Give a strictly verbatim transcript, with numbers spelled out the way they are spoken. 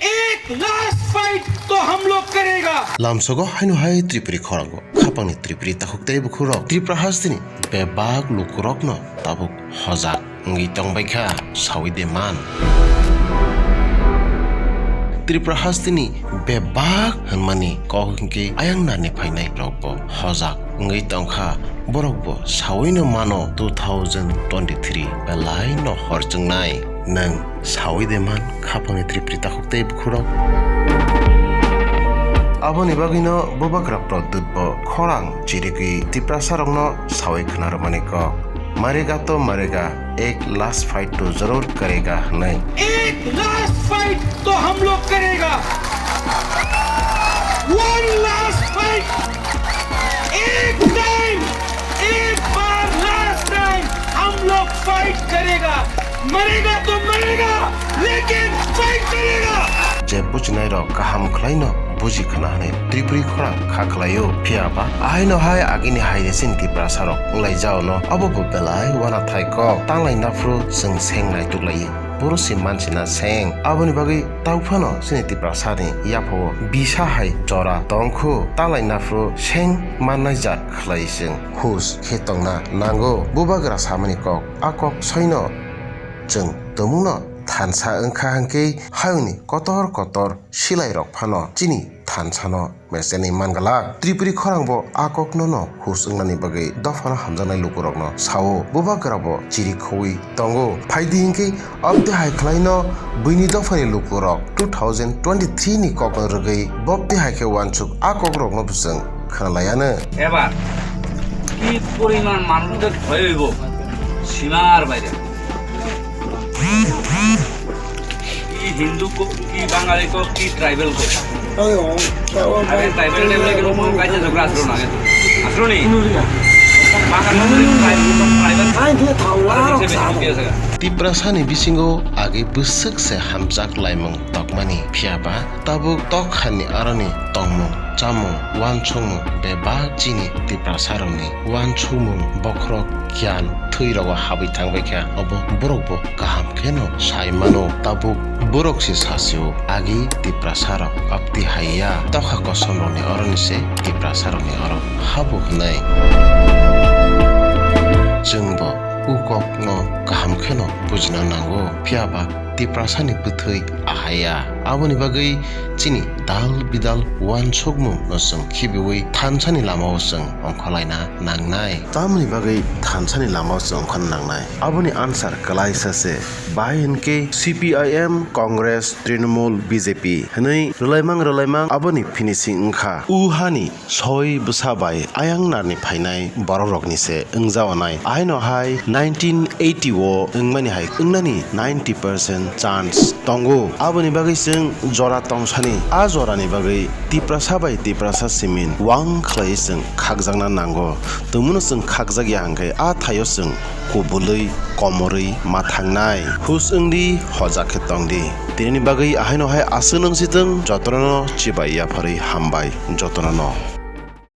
एक last fight तो हम लोग करेगा। Lamsogo haino hai Tripuri khorango khapangni Tripuri takhuk tei bukhurok Tripura hasteni bebak lukurokno tabuk hojak wngwi tongbaikha sawi de man. Tripura hasteni bebak hwnmani kok hwnkhe ayang narni phainai rokbo hojak wngwi tongkha, borokbo sawino mano two thousand twenty-three belaino hor chwngnai. Nwng sawi de man khapangni Tripuri takhuk tei bukhurok? Aboni bagwino bubagra Pradyut bo khorang chirigwi Tiprasarokno sawi khna rwmani kok. Marega to marega, ek last fight to zarur karega hwnwi. एक last fight तो हम लोग करेगा। One last fight. एक टाइम, एक बार last time हम लोग फाइट करेगा। मरेगा तो मरेगा, लेकिन फाइट करेगा। Je bujinai rok kaham khlaino buji khna hwnwi Tripuri khorang kha khlaio. Phiya ba ahaino hai agini hai de chini Tiprasa rok wnglaijao no, obo bo belai wana thai kok. Tanglai naphru chwng seng naituk lai, boro se mansina seng. Aboni bagwi tauphano chini Tiprasa ni yaphao bisa hai jora tongkhu, tanglai naphru seng mannai jat khlai chwng hus khe tongna nango. Bubagra samani kok, a kok soino chwng tumungno thansa wngkha hwnkhe hayungni kotor kotor silairok phano chini thansano meseni mangalak. Tripuri khorangbo a koknono hus wngnani bagwi dophano hamjaknai lukurokno sao. Bubagrabo chiri khowi tongo. Phaidi hinkhe abte hai khlaino buini dophani lukurok two thousand twenty-three ni kokno rwgwi bobte hai khe uansuk a kokrokno bwswng khwnalaianw. এবার কি পরিমাণ মানুষদের ক্ষয় হইব সীমার বাইরে। কি হিন্দু কো-, কি বাঙালি কো, কি ট্রাইবাল কো। আরে ট্রাইবাল, ট্রাইবাল কিন্তু কোনো কাজে ঝগড়া আসলো না, কিন্তু আসলো নি? বাঙালি ট্রাইবাল, ট্রাইবাল হিসেবে ঢুকে আছে। Tiprasani bisingo agi bwswk se hamjak laimung tokmani, phiya ba tabuk tok hani aroni tongmung, chamung, uansukmung bebak chini Tiprasarokni uansukmung bokhorok giyan thwirogo habwi thangbaikha, obo borokbo kaham kheno sai mano. Tabuk borok se sasio, agi Tiprasarok abti haiya, tokha kosomrokni oroni se Tiprasarokni oro habu hwnwi. Chwngbo u kokno kaham kheno bujina nango, phiya ba Tiprasani bwthwi ahaiya. Aboni bagwi chini dal bidal uansukmung no chwng khibiwi thansani lamao chwng ongkhorlaina nangnai. Tamoni bagwi thansani lamao chwng ongkhorna nangnai? Aboni answer kwlaisa se. Bai hinkhe C P I M, Congress, Trinamool, B J P hwnwi rwlaimang rwlaimang aboni finishing wngkha. U hani soi bwsa bai ayang narni phainai borok rokni se wngjaonai. Aino hai nineteen eighty o wngmani hai wngnani ninety percent chance tongo. Aboni bagwi chwng jora tongsani, a jorani bagwi Tiprasa bai Tiprasa simin wang khlaiwi chwng khakjakna nango. Tongmano chwng khakjakya hwnkhe a thaio chwng kubulwi komorwi ma thangnai. Hus wngdi, hojak khe tongdi. Tinini bagwi ahaino hai aswk nungsitwng, jotono chibai yapharwi hambai jotono.